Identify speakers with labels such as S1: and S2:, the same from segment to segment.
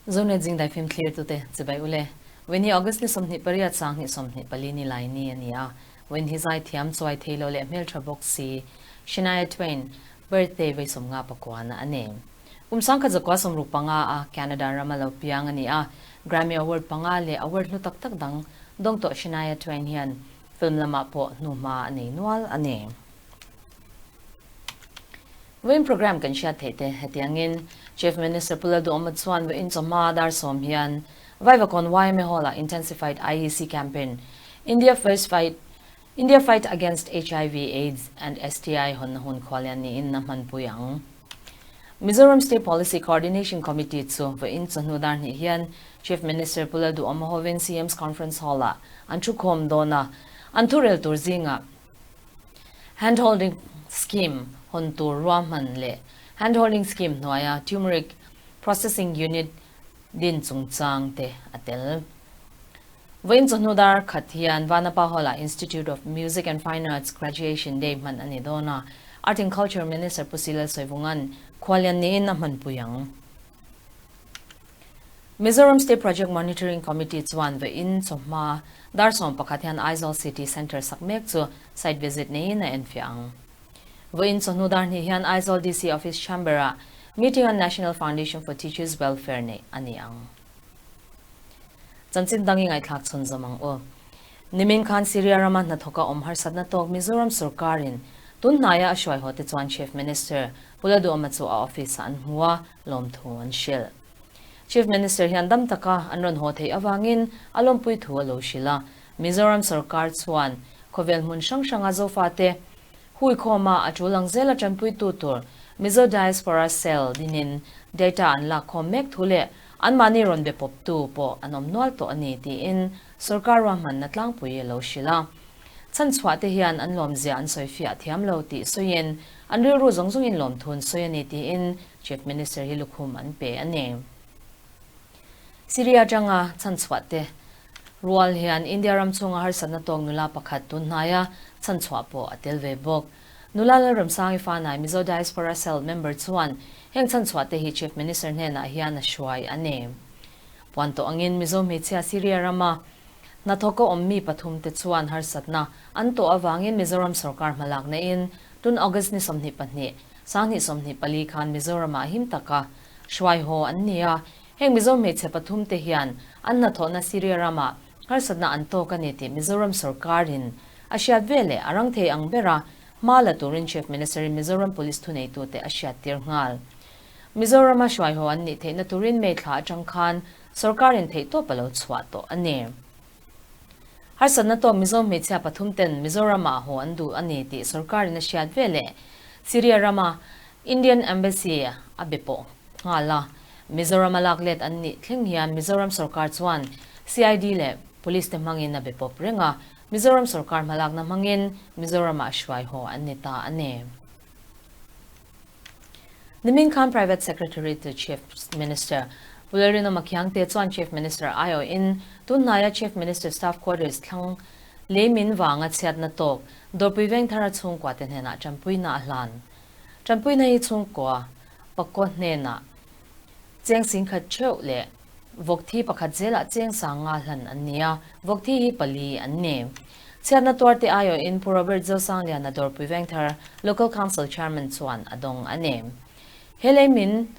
S1: Zonet zing daifim thlir tute chibai ule. Weni August ni 28 2024 ni lai ni ani a. Wen hi zai thiam chuai theilo leh hmeltha bawk si Shania Twain birthday vei 59 na ani. Kum 1965 a Canada rama lo piang ani a. Grammy Award panga leh award hlu tak tak dang dawng tawh Shania Twain hian film lamah pawh hnuhma a nei nual ani. Vawiin program kan hriat theih te hetiangin Chief Minister Pu Lalduhawma chuan vawiin chawhma dar sawm hian Vaivakawn YMA Hall-ah Intensified IEC Campaign India First Fight India Fight Against HIV AIDS and STI hawnna hun khualian niin a hmanpui ang. Mizoram State Policy Coordination Committee chu vawiin chawhnu dar hnih hian Chief Minister Pu Lalduhawma hovin CM's Conference Hall-ah an thukhawm dawn a, an thurel tur zingah Handholding Scheme hawn tur ruahman leh Handholding Scheme hnuaia Turmeric Processing Unit din chungchang te a tel. Vawiin chawhnu dar khat hian Vanapa Hall-ah Institute of Music and Fine Arts Graduation Day hman a ni dawn a, Art and Culture Minister Pu Silal Sawivunga'n khuallian niin a hmanpui ang. Mizoram State Project Monitoring Committee chuan vawiin chawhma dar 11 hian Aizawl City Centre sak mek chu site visit neiin a enfiah ang. Vawiin chawhnu dar hnih hian Aizawl DC Office Chamber-ah meeting on National Foundation for Teachers Welfare neih a ni ang. Chanchin dang i ngaihthlak chhun zawm ang u. Nimin khan Syria rama hnathawka awm harsatna tawk Mizoram sorkarin tun hnaia a hruai haw te chuan Chief Minister Pu Laduama chu a office-ah an hmu a, lawmthu an hrilh. Chief Minister hian dam taka an rawn haw theih avangin a lawmpui thu a lo hrilh a. Mizoram sorkar chuan khawvel hmun hrang hranga Zofate huikhawma a tul ang zela tanpuitu tur Mizo Diaspora Cell dinin data an lakkhawm mek thu leh anmahni rawn be pawptu pawh an awm nual tawh a ni tiin sorkar ruahmanna tlangpui a lo hrilh a. Chhanchhuah te hian an lawmzia an sawi fiah thiam lo tih sawiin an rilru zawng zawngin lawmthu an sawi a ni tiin Chief Minister hi lukhum an pe a ni. Syria atanga chhanchhuah te rual hian India ram chhunga harsatna tawk nula pakhat tun hnaia chhanchhuah pawh a tel ve bawk. Nula Lalramsangi Fanai Mizo Diaspora Cell member chuan heng chhanchhuah te hi Chief Minister hnenah hian a hruai a ni. Puan tawh angin Mizo hmeichhia Syria rama hnathawka awm mi pathum te chuan harsatna an tawh avangin Mizoram sorkar hmalakna in tun August ni 22 2024 khan Mizoramah him taka hruai haw an ni a, heng Mizo hmeichhe pathum te hian an hnathawhna Syria ramah harsatna an tawk a ni tih Mizoram sorkarin a hriat veleh a rang thei ang bera hma la turin Chief Minister-in Mizoram Police thuneitute a hriattir nghal. Mizorama hruai haw an nih theihna turin May thla atang khan sorkarin theihtawp a lo chhuah tawh a ni. Harsatna tawk Mizo hmeichhia pathum ten Mizoramah haw an duh a ni tih sorkarin a hriat veleh Syria rama Indian Embassy a be pawh nghal a. Mizorama lak let an nih thleng hian Mizoram sorkar chuan CID leh Police te hmangin a be pawp reng a, Mizoram sorkar hmalakna hmangin Mizoramah hruai haw an ni ta a ni. Nimin khan Private Secretary to Chief Minister Pu Lalrinawma Khiangte chuan Chief Minister aiawhin tun hnaia Chief Minister Staff Quarters thlang lei min vanga chhiatna tawk Dawrpui Vengthara chhungkua te hnenah tanpuina a hlan. Tanpuina hi chhungkua pakua hnenah cheng singkhat theuh leh vawk thi pakhat zelah cheng sang nga hlan an ni a, vawk thi hi pali an ni. Chhiatna tuarte aiawhin Pu Robert Zosangliana Dawrpui Vengthar Local Council Chairman chuan a dawng a ni. He lei min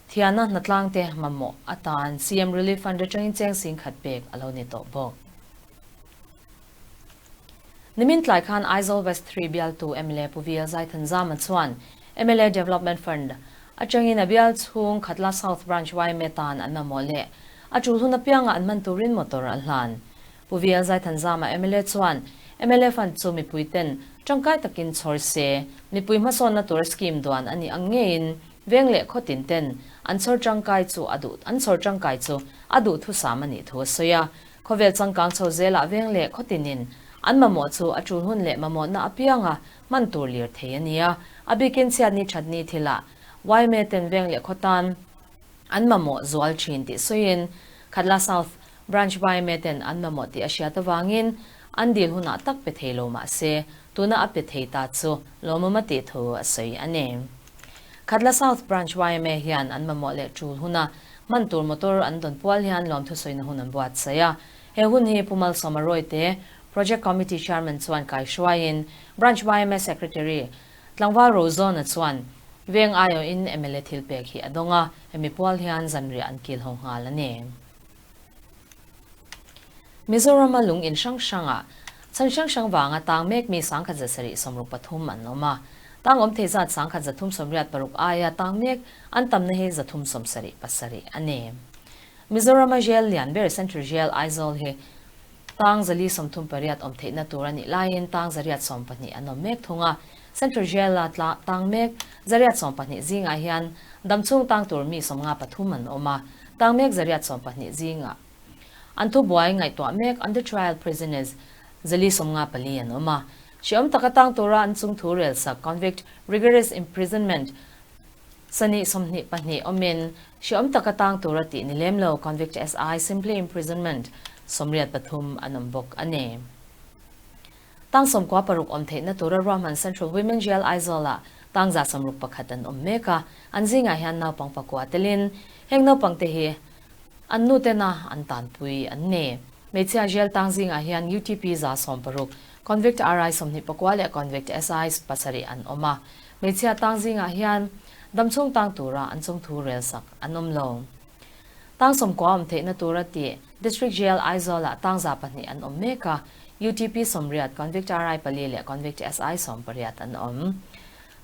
S1: thiana hnatlang te mamawh atan CM Relief Fund atangin cheng singkhat pek a lo ni tawh bawk. Nimin tlai khan Aizawl West 3 bialtu mla Pu VL Zaithanzama chuan mla Development Fund atangin a bial chhung Khatla South Branch yma tan an mamawh leh a tul hun apiangah an hman turin motor a hlan. Pu VL Zaithanzama mla chuan mla Fund chu mipui ten tangkai takin chhawr se, mipui hmasawnna tur scheme duan a nih ang ngeiin veng leh khaw tin ten an chhawr tangkai chu a duh an chhawr tangkai chu a duh thusam a nih thu a sawi a. Khawvel changkang chho zelah veng leh khaw tinin an mamawh chu a tul hun leh mamawhna apianga hman tur lir thei a ni a. A bikin chhiatni thatni thilah yma ten veng leh khaw tan an mamawh zual thin tih sawiin Khatla South. Branch yma ten an mamawh tih a hriat avangin an dil hunah tak pe thei lo mah se, tuna a pe thei ta chu lawmawm a tih thu a sawi a ni. Khatla South Branch yma hian an mamawh leh tul huna hman tur motor an dawn pual hian lawmthu sawina hun an buatsaih a. He hun hi Pu Malsawma Rawite, Project Committee Chairman chuan kaihruaiin Branch yma Secretary Tlangval Rozawna chuan veng aiawhin mla thil pek hi a dawng a, hemi pual hian zanriah an kil ho nghal a ni. Mizorama lung in hrang hrangah chhan hrang hrang vanga tang mek mi 1773 an awm a, tang awm thei zat 1386 aia tang mek an tamna hi 377 a ni. Mizorama jail lian ber Central Jail Aizawl hi Tang 438 awm theihna tur a nih laiin tang 120 an awm mek thung a. Central Jail-a tang mek 120 zingah hian damchhung tang tur mi 53 an awm a. Tang mek 120 zingah an thubuai ngaihtuah mek under trial prisoners 454 an awm a. Hreawm taka tang tura an chung thu relsak convict rigorous imprisonment 22 awmin hreawm taka tang tura tih ni lem lo convict SI simply imprisonment 83 an awm bawk a ni. Tang 96 awm theihna tura ruahman Central Women Jail Aizawl-ah tang 61 an awm mek a, an zingah hian naupang pakua telin heng naupangte hi an nu tena an tanpui an ni. Hmeichhia jail tang zingah hian UTP 160, convict RI 29 leh convict SI 7 an awm a. Hmeichhia tang zingah hian damchhung tang tura an chungthu rel sak an awm lo. Tang 90 awm theihna tura tih District Jail Aizawl-ah tang 200 an awm mek a, UTP 80, Convict RI pali leh Convict SI 18 an awm.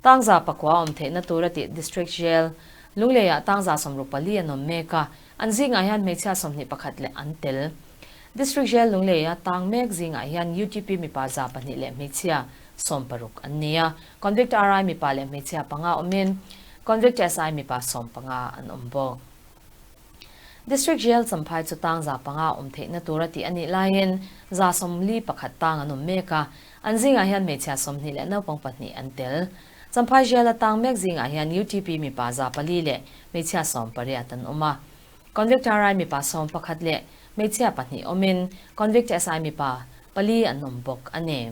S1: Tang 900 awm theihna tura tih District Jail Lungleiah tang 64 an awm mek a, an zingah hian hmeichhia 21 leh an tel. District Jail Lungleia tang mek zingah hian UTP mipa 200 leh hmeichhia 60 an ni a, Convict RI mipa leh hmeichhia panga awmin Convict SI mipa 15 an awm bawk. District Jail Champhai chu tang 500 awm theihna tura tih a nih laiin 41 tang an awm mek a, an zingah hian hmeichhia 20 leh naupang pahnih an tel. Champhai Jail-a tang mek zingah hian UTP mipa 400 leh hmeichhia 18 an awm a. Convict RI mipa 11 leh hmeichhia pahnih awmin Convict SI mipa pali an awm bawk a ni.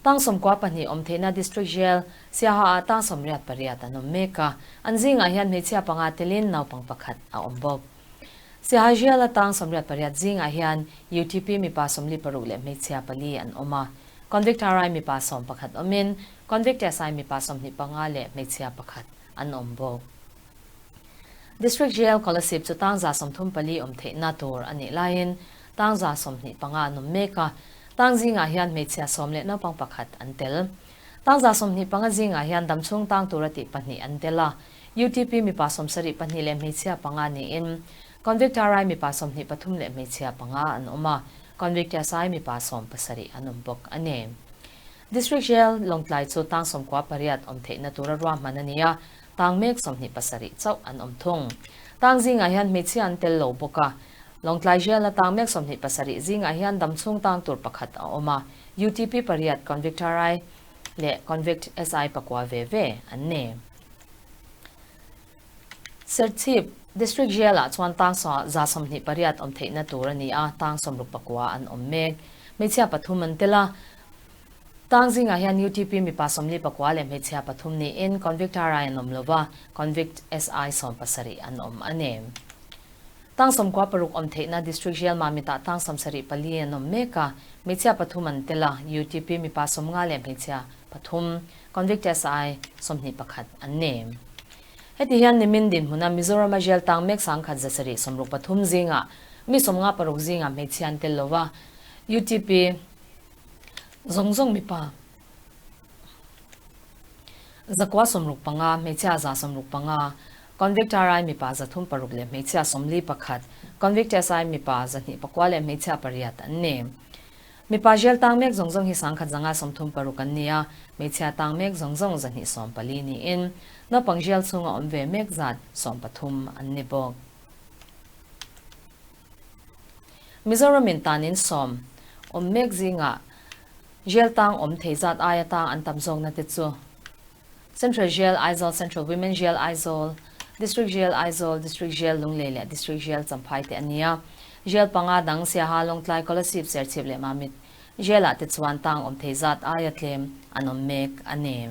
S1: Tang 92 awm theihna District Jail, Siaha-ah tang 88 an awm mek a, an zingah hian hmeichhia panga telin naupang pakhat a awm bawk. Siaha Jail-a tang 88 zingah hian UTP mipa 46 leh hmeichhia pali an awm a, Convict RI mipa 11 awmin Convict SI mipa 25 leh hmeichhia pakhat an awm bawk. District Jail Kolasib chu tang 34 awm theihna tur a nih laiin tang 25 an awm mek a, tang zingah hian hmeichhia 10 leh naupang pakhat an tel. Tang 25 zingah hian damchhung tang tura tih pahnih an tel a, UTP mipa 72 leh hmeichhia panga niin Convict RI mipa 23 leh hmeichhia panga an awm a, Convict SI mipa 17 an awm bawk a ni. District Jail Lawngtlai chu tang 98 awm theihna tura ruahman a ni a, tang mek 27 chauh an awm thung. Tang zingah hian hmeichhia an tel lo bawk a, Lawngtlai Jail-a tang mek 27 zingah hian damchhung tang tur pakhat a awm a, UTP pariat Convict RI leh Convict SI pakua ve ve an ni. Serchhip District Jail-ah chuan tang 128 awm theihna tur a ni a, tang 69 an awm mek. Hmeichhia pathum an tel a, Tang zingah hian UTP mipa 49 leh hmeichhia pathum niin Convict RI an awm lova, Convict SI 17 an awm a ni. Tang 96 awm theihna District Jail Mamitah tang 74 an awm mek a, hmeichhia pathum an tel a, UTP mipa 50 leh hmeichhia pathum, Convict SI 21 an ni. Heti hian nimin dinhmuna Mizorama Jail tang mek 1763 zingah mi 56 zingah hmeichhia an tel lova, UTP Zawng zawng mipa 965, hmeichhia 165, Convict RI mipa 306 leh hmeichhia 41, Convict SI mipa 209 leh hmeichhia pariat an ni. Mipa jail tang mek zawng zawng hi 1136 an ni a, hmeichhia tang mek zawng zawng 214 niin naupang jail chhunga awm ve mek zat 13 an ni bawk. Mizoramin tanin 10 awm mek zingah jail tang awm thei zat aia tang an tam zawkna te chu Central Jail Aizawl, Central Women Jail Aizawl, District Jail Aizawl, District Jail Lunglei leh District Jail Champhai te a ni a. Jail panga dang Siaha, Lawngtlai, Kolasib, Serchhip leh Mamit Jail ah te chuan tang awm thei zat aia tlem an awm mek a ni.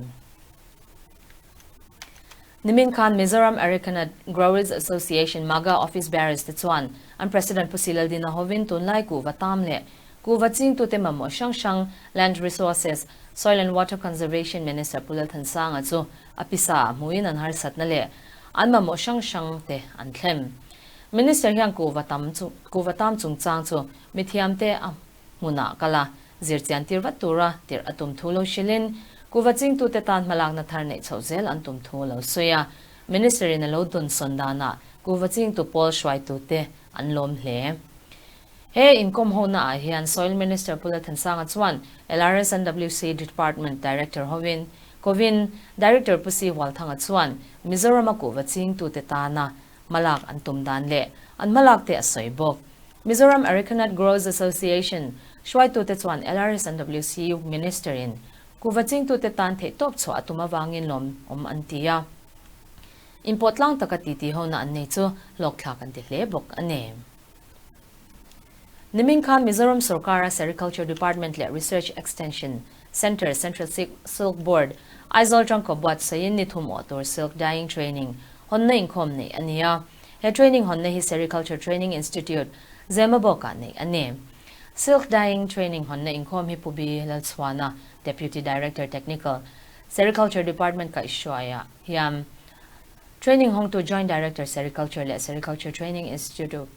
S1: Nimin khan Mizoram Arecanut Growers Association, MAGA, Office Bearers te chuan an President Pu Silaldina hovin tunlai kuhva tam leh kuhva chingtute mamawh hrang hrang Land Resources, Soil and Water Conservation Minister Pu Lalthansanga chu a pisa ah hmuin an harsatna leh an mamawh hrang hrang te an thlem. Minister hian kuhva tam kuhva tam chungchang chu mithiamte a hmunah kal a, zirchian tir vat tura tirh a tum thu lo hrilhin, kuhva chingtute tan hmalakna thar neih chhoh zel an tum thu lo sawi a. Minister in a lo dawnsawn danah kuhva chingtu pawl hruaitute an lawm hle. He inkawm hona ah hian Soil Minister Pu Lalthansanga chuan LRSNWC Department Director hovin kovin Director Pu Si Hualthanga chuan Mizorama kuhva chingtute tana hmalak an tum dan leh an hmalak te a sawi bawk. Mizoram Arecanut Growers Association hruaitute chuan LRSNWC Minister in kuhva chingtute tan theihtawp chhuah a tum avangin lawm awm an ti a. Inpawh tlang taka titi hona an nei chu hlawkthlak an ti hle bawk a ni. Nimin khan Mizoram sorkara Sericulture Department leh Research Extension Centre, Central Silk Board, Aizawl tangkaw buatsaihin ni thum awh tur Silk Dyeing Training hawnna inkhawm neih a ni a. He training hawnna hi Sericulture Training Institute, Zemabawkah neih a ni. Silk Dyeing Training hawnna inkhawm hi Pu B. Lalchhuana, Deputy Director Technical, Sericulture Department kaihhruaiah hian Training hawngtu Joint Director Sericulture leh Sericulture Training Institute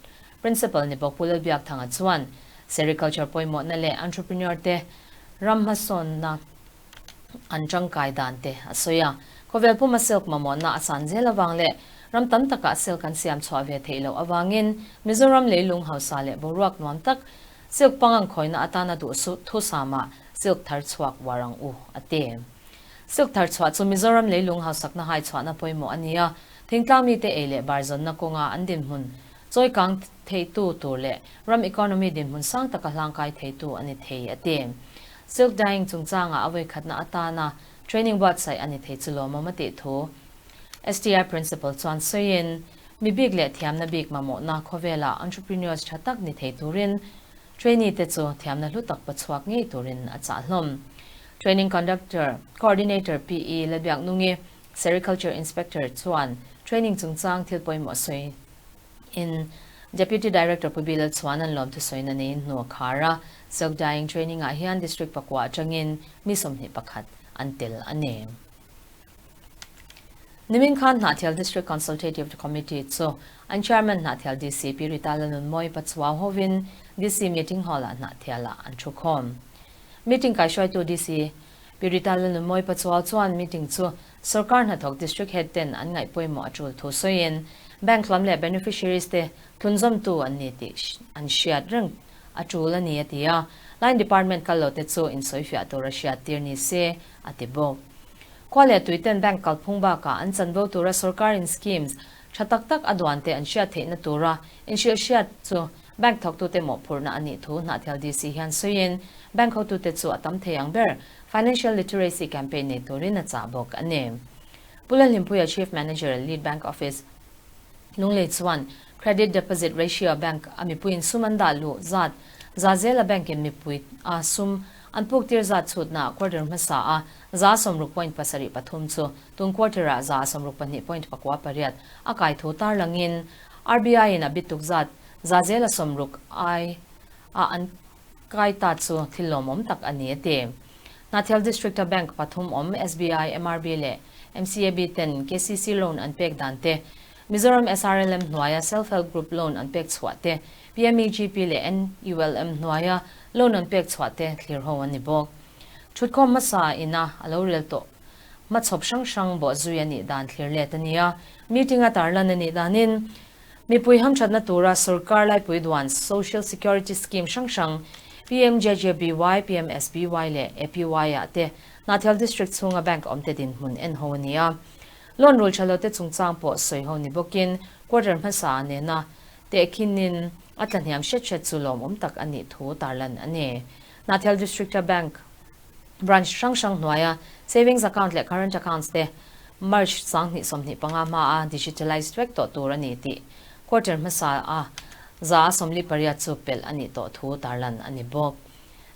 S1: Principal ni bawk Pu Lalbiakthanga chuan Sericulture pawimawhna leh entrepreneur te ram hmasawnna an tangkai dan te a sawi a. Khawvel puma silk mamawhna a san zel avang leh ram tam takah silk an siam chhuah ve theih loh avangin Mizoram leilung hausa leh boruak nuam tak silk pangang khawihna atana duh thusama silk thar chhuak uar ang u, a ti. Silk thar chhuah chu Mizoram leilung hausakna hai chhuahna pawimawh a ni a, thingtlang mite ei leh bar zawnna kawnga an dinhmun chawikang theitu tur leh ram economy dinhmun sang taka hlangkai theitu a ni thei, a ti. Silk dyeing chungchangah a vawikhatna atana training buatsaih a ni thei chu lawmawm a tih thu STI Principal chuan sawiin, mi bik leh thiamna bik mamawhna khawvela entrepreneurs tha tak ni thei turin Trainee te chu thiamna hlu tak pachhuak ngei turin a chah hlawm. Training Conductor, Coordinator PE Lalbiaknungi, Sericulture Inspector chuan training chungchang thil pawimawh sawi in Deputy Director Pu Bilal chuan an lawmthu sawina neiin hnu a khar a. Silk Dyeing Training ah hian District pakua atangin mi 21 an tel a ni. Nimin khan Hnahthial District Consultative Committee chu an Chairman Hnahthial DC Pi Rita Lalnunmawi Pachuau hovin DC Meeting Hall-ah Hnahthialah an thukhawm. Meeting kaihruaitu DC Pi Rita Lalnunmawi Pachuau chuan meeting chu sorkar hnathawk District Head ten an ngaih pawimawh a tul thu sawiin Bank lam leh beneficiaries te thlunzawmtu an ni tih an hriat reng a tul a ni a ti a, Line Department kal lo te chu insawifiah tur a hriat tir ni se a ti bawk. Khua leh tuiten bank kalphung bakah an chanvo tura sorkarin schemes tha tak tak a duan te an hriat theihna tura inhrilhhriat chu bank thawktute mawhphurhna a nih thu Hnahthial DC hian sawiin bank hotute chu a tam thei ang ber Financial Literacy Campaign nei turin a chah bawk a ni. Pu Lalhlimpuia Chief Manager, Lead Bank Office, Lunglei chuan Credit Deposit Ratio Bank a mipuiin sum an dah luh zat za zela bank in mipui a sum an puk tir zat chhutna quarter hmasa a 60.73 chu tun quarter ah 62.48 a kai thu tarlangin RBI in a bituk zat za zela 60 ai a an kai ta chu thil lawmawm tak a ni a ti. Hnahthial District a Bank pathum awm SBI, MRB leh MCAB ten KCC loan an pek dan te, Mizoram SRLM hnuaia Self Help Group loan an pek chhuah te, PMEGP leh NULM hnuaia loan an pek chhuah te thlir ho an ni bawk. Thutkhawm hmasa ina a lo rel tawh hmachhawp hrang hrang bawhzui a nih dan thlir let a ni a, meeting a tarlan a nih danin Mipui hamthatna tura sorkar laipui duan Social Security Scheme hrang hrang PMJJBY, PMSBY leh APY ah te Hnahthial District chhunga bank awmte dinhmun en ho a ni a. Loan rul tha lote chungchang pawh sawi ho ni bawkin quarter hmasa nena tehkhinin a tlahniam hret hret chu lawmawm tak a nih thu tarlan a ni. Hnahthial District-a bank branch hrang hrang hnuaia savings account leh current accounts te March 2025 hmaa digitalized vek tawh tur a ni tih quarter hmasa a. 48% chu pelh a nih tawh thu tarlan a ni bawk.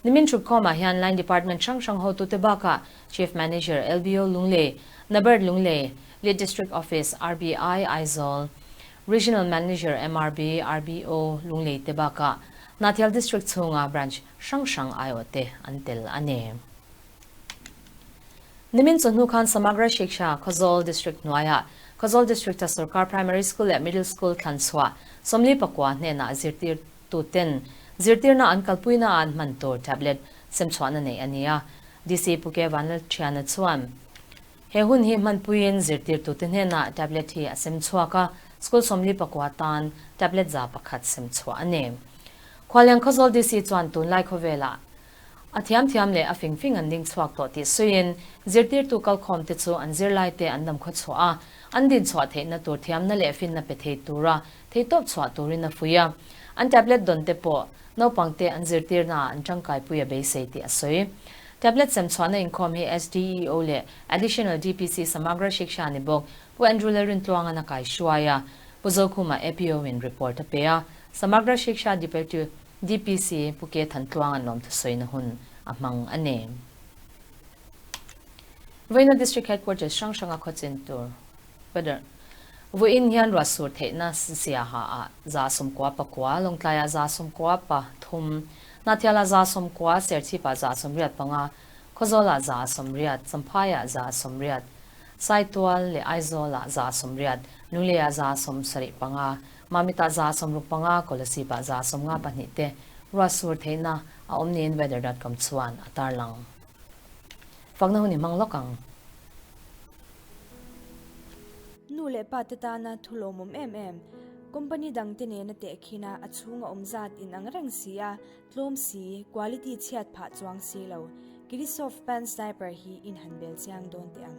S1: Nimin thutkhawmah hian Line Department hrang hrang hotute bakah Chief Manager LBO Lunglei, Nabard Lunglei, Lead District Office, RBI, Aizawl, Regional Manager MRB, RBO, Lunglei te bakah Hnahthial District chhunga Branch hrang hrang aiawhte an tel a ni. Nimin chawhnu khan Samagra Shiksha Khawzawl District hnuaiah Khawzawl District-a Sorkar Primary School leh Middle School thlan chhuah 44 hnenah zirtirtuten zirtirna an kalpuina ah an hman tur tablet semchhuahna neih a ni a. DC Pu Ke Vanlalthiana chuan he hun hi hmanpuiin zirtirtute hnenah tablet hi a sem chhuak a, school 44 tan tablet 100 semchhuah a ni. Khuallian Khawzawl DC chuan tunlai khawvelah A thiam thiam leh a fing fing an ding chhuak tawh tih sawiin, zirtirtu kalkhawmte chu an zirlaite an dam khaw chhuah a, an din chhuah theihna tur thiamna leh finna pe thei tura theihtawp chhuah turin a fuih a. An tablet dawnte pawh naupangte an zirtirnaah an tangkaipui a beisei tih a sawi. Tablet sem chhuahna inkhawm hi SDEO leh Additional DPC Samagra Shiksha ni bawk Pu Andrew Lalrintluanga'n a kaihruai a, Pu Zokhuma APO-in report a pe a, Samagra Shiksha Deputy DPC Pu Ke Thantluang an lawm thusawina hun a hmang a ni. Vawiina District Headquarters hrang hranga khawchin tur weather Vawiin hian ruah sur theihna Siaha ah 99, Lawngtlai ah 93, Hnathial ah 90, Serchhip ah 85, Khawzawl ah 80, Champhai ah 80, Saitual leh Aizawl ah 80, Lunglei ah 75, Mamit ah 65, Kolasib ah 52 te ruah sur theihna a awm niin weather dot com chuan a tarlang. Fakna hun i hmang lawk ang.
S2: Nu leh pa te tana thu lawmawm em em. Company dang te nena tehkhin a a chhung a awm zat in ang reng si a, tlawm si, quality chhiat phah chuang si lo. Kirisoft Pants Diaper hi in han bel chiang dawn teh ang.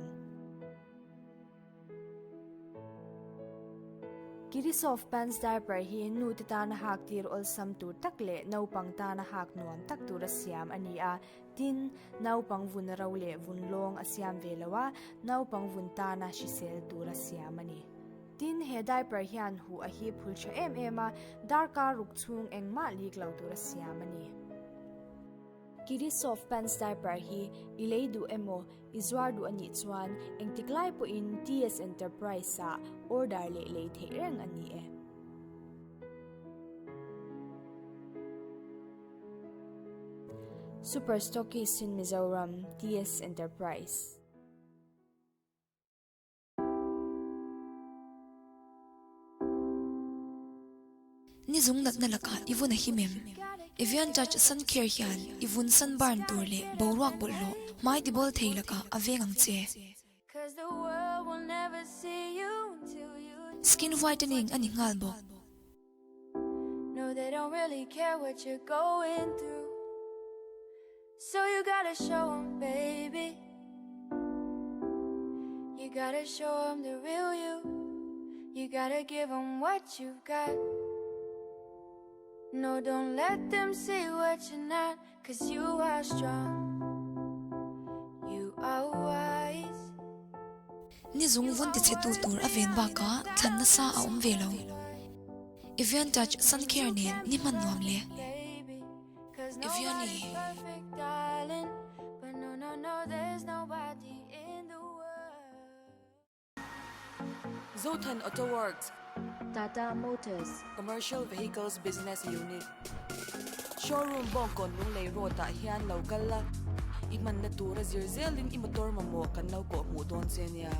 S2: Kirisoft Pants Diaper hi nu te tana hak tir awlsam tur tak leh naupang tana hak nuam tak tura siam a ni a. Tin, naupang vun ro leh vun lawng a siam ve lo a, naupang vun tana hrisel tura siam a ni. Tin, he diaper hian huh a hip hul tha em em a, darkar ruk chhung engmah lik lo tura siam a ni. Kirisoft Pants Diaper hi i lei duh emaw, i zuar duh a nih chuan engtik lai pawhin TS Enterprise-ah order leh lei theih reng a ni e. Super Stockist in Mizoram, TS Enterprise.
S3: Ni zung natna lakah i vun a him em? Evian Touch Sun Care hian i vun sunburn tur leh boruak bawlhhlawh hmai tibawl thei lakah a veng ang che. Skin whitening a ni nghal bawk.
S4: So you gotta show 'em, baby. You gotta show 'em the real you. You gotta give 'em what you've got. No, don't let them see what you're not. Cause you are strong. You are wise.
S3: Ni zung vun tichhetu tur a ven bakah thlan nasa a awm ve lo. Evian Touch Sun Care nen ni hman nuam le. Eviani.
S5: Zothan Auto Works.
S6: Tata Motors.
S5: Commercial Vehicles Business Unit. Showroom Bawngkawn Lunglei Road ah hian lo kal la, i hmanna tura zir zelin i motor mamawh kan lo kawh hmuh dawn che nia.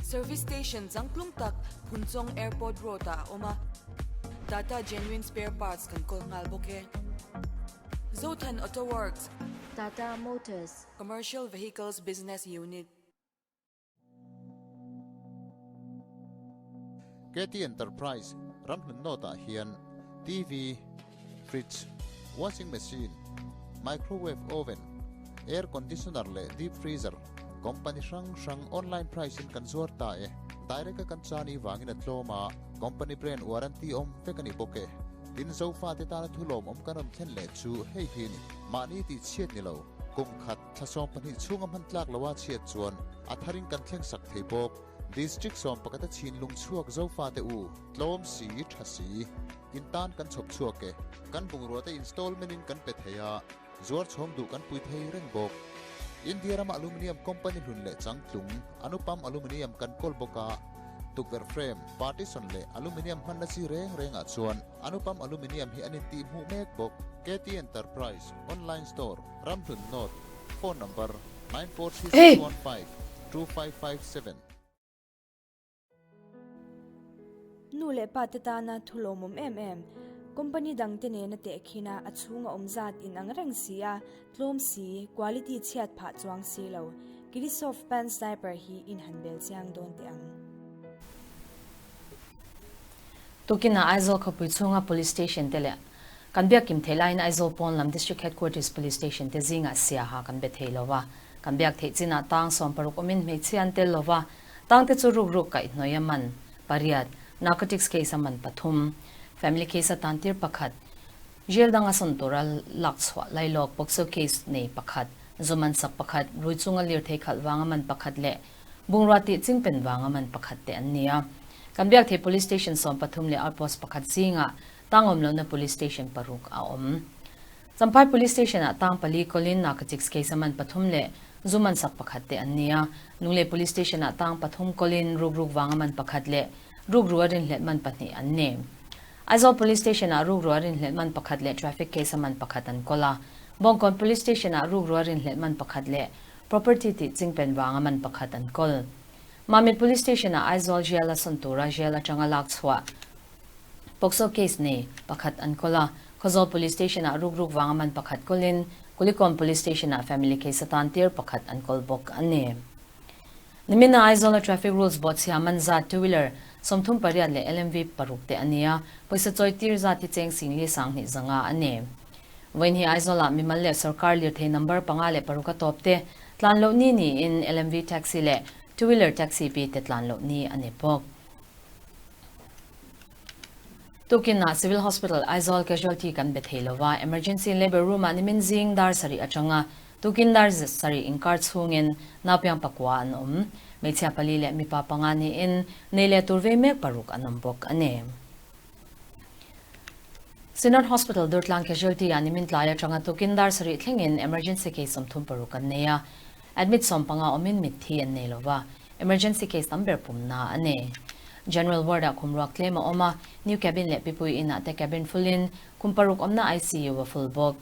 S5: Service Station changtlung tak Phunchawng Airport Road ah a awm a. Tata Genuine Spare Parts kan kawl nghal bawk e. Zothan Auto Works.
S6: Tata Motors.
S5: Commercial Vehicles Business Unit.
S7: KT Enterprise ramhlun note ah hian TV, fridge, washing machine, microwave oven, air conditioner leh deep freezer company hrang hrang online price in kan zuar ta e. Direct a kan chani vangin a tlawm a. Company brand warranty awm vek a ni bawk e. Tin Zofate tana thu lawmawm kan rawn thlen leh chu hei hi a ni. Mahni tih chhiat ni lo, kum khat, thla 12 chhunga hman tlak loa chhiat chuan a tharin kan thleng sak thei bawk. District 11 a Chhinlung chhuak Zofate u, tlawm si, tha si, in tan kan chhawp chhuak e. Kan bungrua te installment in kan pe thei a, zuar chhawng duh kan pui thei reng bawk. India rama aluminium company hlun leh changtlung, Anupam Aluminium kan kawl bawk a, tukverh frame, partition leh aluminium hmanna chi reng rengah chuan Anupam Aluminium hi an intihhmuh mek bawk. KT Enterprise, Online Store, Ramhlun North, Phone number, 943615 2557.
S2: Nu leh pa te tana thu lawmawm em em. Company dang te nena tehkhin a, a chhunga awm zat in ang reng si a, tlawm si, quality chhiat phah chuang si lo. Kilisoft Pants Diaper hi in han bel chiang dawn teh ang.
S1: Tukinah Aizawl khawpui chhunga Police Station te leh kan biak kim theih laiin Aizawl pawn lam District Headquarters Police Station te zingah siaha kan be thei lo va. Kan biak theih chinah tang 60 awmin hmeichhia an tel lo va, tang te chu ruk ruk kaihhnawih a man pariat, narcotics case a man pathum, family case a tan tir pakhat, jail danga sawn tura lak chhuah lailawk POCSO case nei pakhat, zu man sak pakhat, rui chunga lirthei khalh vanga man pakhat leh Bungrua tih chingpen vanga man pakhat te an ni a. Kan biak thei Police Station 13 leh Outpost pakhat zingah tang awm lohna Police Station paruk a awm. Champhai Police Station ah tang pali kawlin narcotics case a man pathum leh zu man sak pakhat te an ni a. Lunglei Police Station ah tang pathum kawlin rukruk vanga man pakhat leh rukru a rinhlelh man pahnih an ni. Aizawl Police Station ah rukru a rinhlelh man pakhat leh traffic case a man pakhat an kawl a. Bawngkawn Police Station ah rukru a rinhlelh man pakhat leh Property tih chingpen vanga man pakhat an kawl. Mamit Police Station ah Aizawl Jail a sawn tura jail atanga lak chhuah POCSO case nei pakhat an kawl a, Khawzawl Police Station ah rukruk vanga man pakhat kawlin Kulikawn Police Station ah family case atan tir pakhat an kawl bawk a ni. Nimina Aizawl a traffic rules bawhchhia man zat two wheeler 38 leh LMV paruk te a ni a, pawisa chawi tir zat hi cheng singli sanghnih zanga a ni. Vawiin hi Aizawlah mimal leh sorkar lirthei number panga leh paruk a tawp te tlan loh ni niin LMV taxi leh two wheeler taxi pi te tlan loh ni a ni bawk. Tukinah Civil Hospital Aizawl casualty kan be thei lova, emergency labour room ah nimin zing dar sarih atanga tukin dar sarih inkar chhungin naupiang pakua an awm. Hmeichhia pali leh mipa panga niin nei leh tur vei mek paruk an awm bawk a ni. Synod Hospital Durtlang Casualty ah nimin tlai atanga tukin dar sarih thlengin emergency case 36 an nei a, admit 15 awmin mitthi an nei lova, emergency case tam ber pumna a ni. General ward ah khum ruak tlem a awm a, new cabin leh pipui in ah te cabin full in kum paruk awmna ICU a full bawk.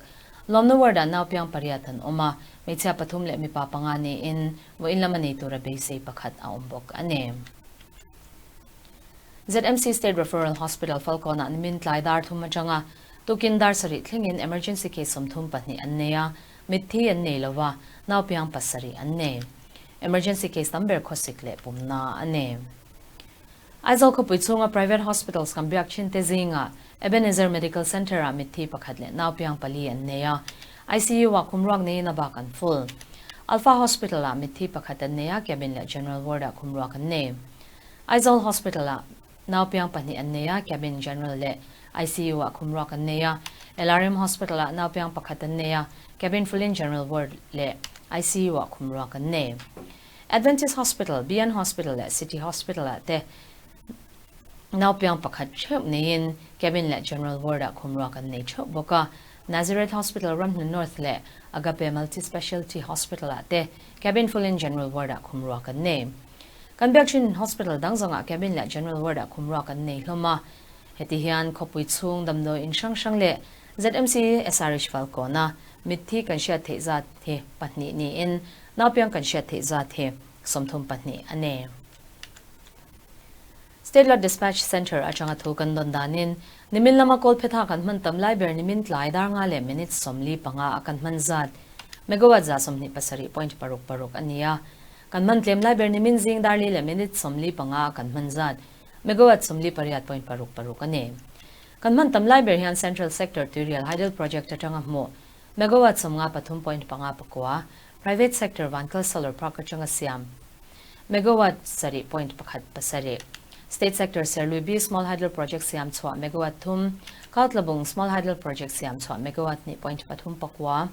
S1: Lawmna ward ah naupiang pariat an awm a, hmeichhia pathum leh mipa panga niin vawiin lama nei tura beisei pakhat a awm bawk a ni. ZMC State Referral Hospital Falkawnah nimin tlai dar thum atanga tukin dar sarih thlengin emergency case 32 an nei a, mitthi an nei lova, naupiang pasarih an nei. Emergency case tam ber khawsik leh pumna a ni. Aizawl khawpui chhunga private hospitals kan biak thin te zingah Ebenezer Medical Centre-ah mitthi pakhat leh naupiang pali an nei a, ICU-ah kum ruak neiin a bak an full. Alpha Hospital-ah mitthi pakhat an nei a, cabin leh general ward-ah kum ruak an nei. Aizawl Hospital-ah naupiang pahnih an nei a, cabin general leh ICU-ah khum ruak an nei a. LRM Hospital-ah naupiang pakhat an nei a, cabin full-in general ward leh ICU-ah khum ruak an nei. Adventist Hospital, BN Hospital leh City Hospital-ah te naupiang pakhat theuh neiin cabin leh general ward-ah khum ruak an nei theuh bawk a. Nazareth Hospital, Ramhnu North leh Agape Multi Specialty Hospital-ah te cabin full-in general ward-ah khum ruak an nei. Kan biak thin hospital dang zawngah cabin leh general ward ah khum ruak an nei hlawm a. Heti hian khawpui chhung damdawi in hrang hrang leh ZMC SRH Falkawna mitthi kan hriat theih zat hi pahnih niin naupiang kan hriat theih zat hi 32 a ni. State Lot Dispatch Centre atanga thu kan dawn danin nimin lama kawlphetha kan hman tam lai ber nimin tlai dar nga leh minute 45 a kan hman zat megawatt 127.66 a ni a. Kan hman tlem lai ber nimin zing dar li leh minute 45 a kan hman zat megawatt 48.66 a ni. Kan hman tam lai ber hian Central Sector Tuirial Hydel Project atanga hmuh megawatt 53.59, Private Sector Vankal Solar Park atanga siam megawatt 7.17, State Sector Serlui B Small Hydel Project siam chhuah megawatt 3, Kautlabung Small Hydel Project siam chhuah megawatt 2.39,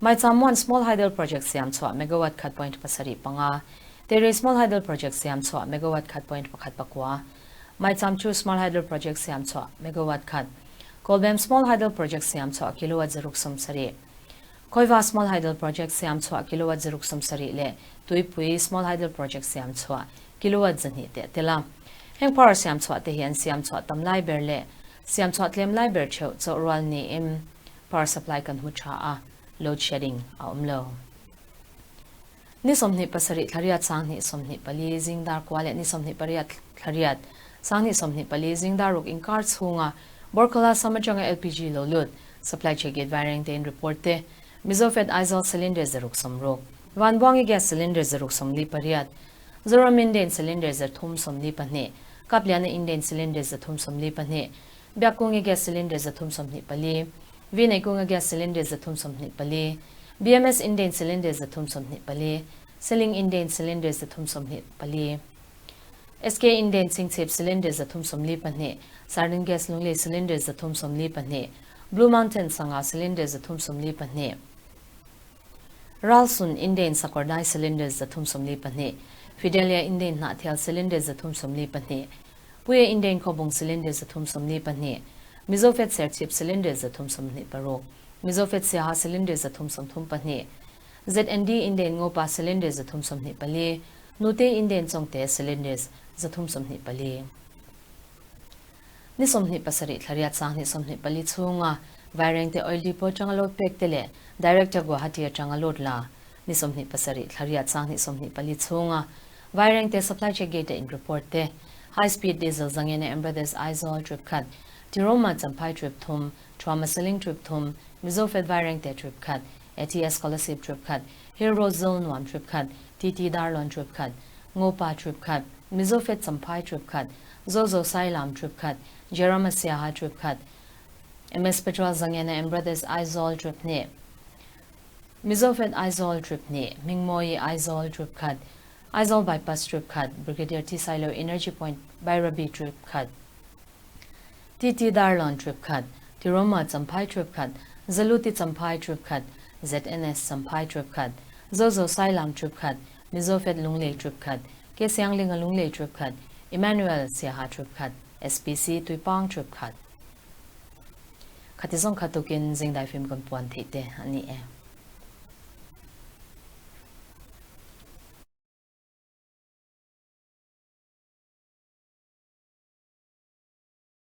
S1: Maicham 1 Small Hydel Project siam chhuah megawatt 1.75, Tere Small Hydel Project siam chhuah megawatt khat point pakhat pakua, Maicham chu Small Hydel Project siam chhuah megawatt khat, Kawlbem Small Hydel Project siam chhuah kilowatt 170, Khawiva Small Hydel Project siam chhuah kilowatt 170 leh Tuipui Small Hydel Project siam chhuah kilowatt 200 te a tel a. Heng power siam chhuah te hi an siam chhuah tam lai ber leh siam chhuah tlem lai ber theuh chawh rual niin power supply kan hmu tha a, load shedding a awm lo. Ni 27 thlariat 2024 zingdar kua leh ni 28 thlariat 2024 zingdar ruk inkar chhunga Borkhala sam atanga LPG lo lut supply check gate vaireng tein report te Mizofed Aizawl cylinder 660, Vanbuangi gas cylinder 148, Zoram Indane cylinder 342, Kapliana Indane cylinder 342, Biakkungi gas cylinder 324, Vineikunga gas cylinder 324, BMS Indane cylinder 324, Seling Indane cylinder 324, SK Indane Chhingchhip cylinder 342, Sardin gas Lunglei cylinder 342, Blue Mountain Sangau cylinder 342, Ralsun Indane Sakawrdai cylinder 342, Fidelia Indane Hnahthial cylinder 342, Puia Indane Khawbung cylinder 342, Mizofed Serchhip cylinder 326, Mizofed Siaha cylinder 332, ZND Indane Ngopa cylinder 324, Nute Indane Chawngte cylinders 324. Ni 27 thlariat 2024 chhunga Vairengte Oil Depot atanga load pek te leh Director Guwahati atanga load la ni 27 thlariat 2024 chhunga Vairengte Supply Check Gate a in report te High Speed Diesel Zangena M Brothers Aizawl trip khat, Tiroma Champhai trip thum, Thuama Seling trip thum, Mizofed Vairengte trip khat, ATS Kolasib trip khat, Hill Road Zawlnuam trip khat, TT Darlawn trip khat, Ngopa trip khat, Mizofed Champhai trip khat, Zozo Sailam trip khat, Jerama Siaha trip khat, MS Petrol Zangena M Brothers Aizawl trip hnih, Mizofed Aizawl trip hnih, Hmingmawi Aizawl trip khat, Aizawl Bypass trip khat, Brigadier T Sailo Energy Point Bairabi trip khat, TT Darlawn trip khat, Tiroma Champhai trip khat, Zaluti Champhai trip khat, ZNS Champhai trip khat, Zozo Sailam trip khat, Mizofed Lunglei trip khat, Ke Sianglinga Lunglei trip khat, Emmanuel Siaha trip khat, SPC Tuipang trip khat. Khati zawng kha tukin zingdai film kan puan theih te a ni e.